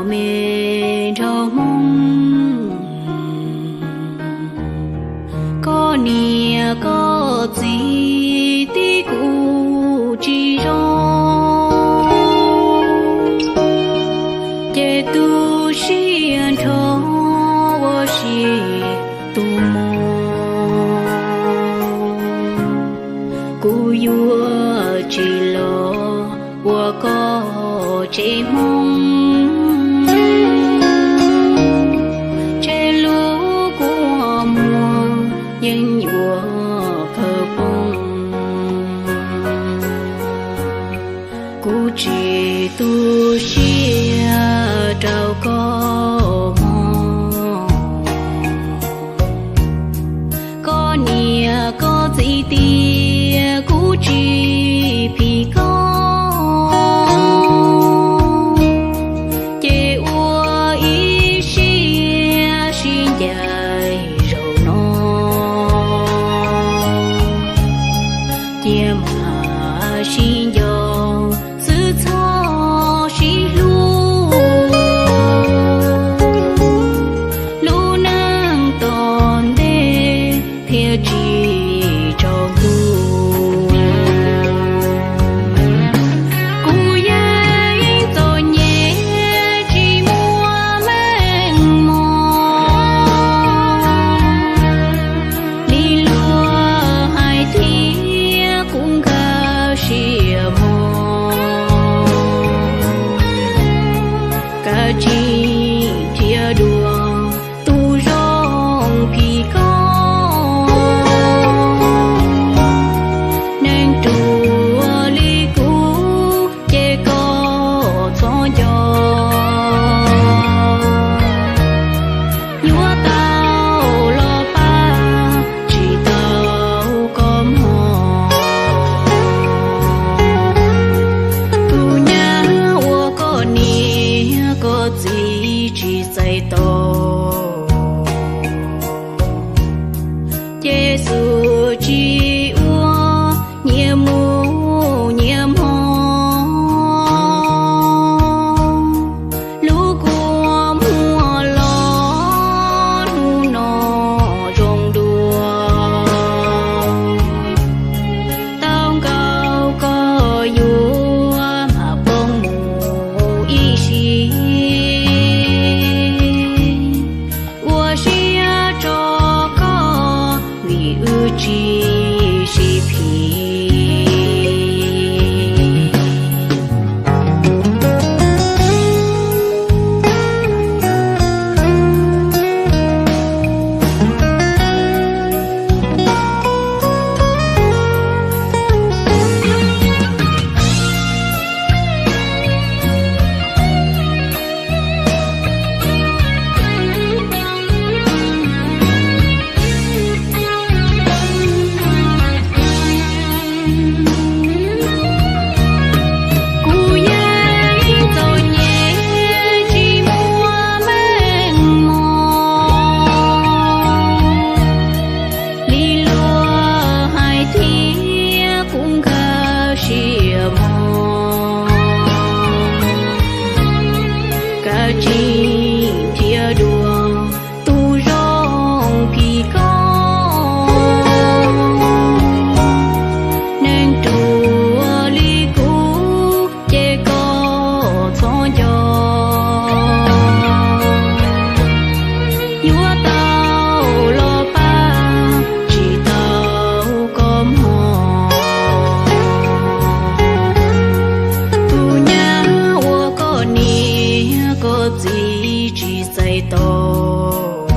me nraug Hmoob, koj niam koj txiv tib kuj tsis zoo, ces tu siab nrho ua si tus mog. Kuv yuav tsis los ua koj tsev Hmoob, tseg lub kua muag yeej yuav kawg poob. Kuv tsis tu siab rau koj mog. Koj niam koj txiv tias kuv tsis phim koj, ces ua ib siab sib ncaim zaum no. Cia mam sib nco xwb txhob sib hlub, lub neej tom ntej thiaj tsis tsaus ntuj. Kuv yeej txom nyem tsis muaj meej mom li luag hais thiab kuv nkag siab mog. Kav tsij nrhiav dua tus zoo phim koj, neeg ruam li kuv ces koj txhob nco. Yuav tau los pab tsis tau koj mog. Tus nyab uas koj niam koj txiv tsis txais tos, ces xub tsis ua nyias mus nyias hmo. Lub kua muag los hnub no zoo dua, tau nkaus koj yuav mam poob mus ib sim. Ua siab tso koj vim wb tsis sib phim. Kuv yeej txom nyem tsis muaj meej mom li luag hais thiab kuv nkag siab mog. Kav tsij nrhiav dua tus zoo phim koj, neeg ruam li kuv ces koj txhob nco. Yuav tau los pab tsis tau koj mog. Tus nyab uas koj niam koj txiv tsis txais tos,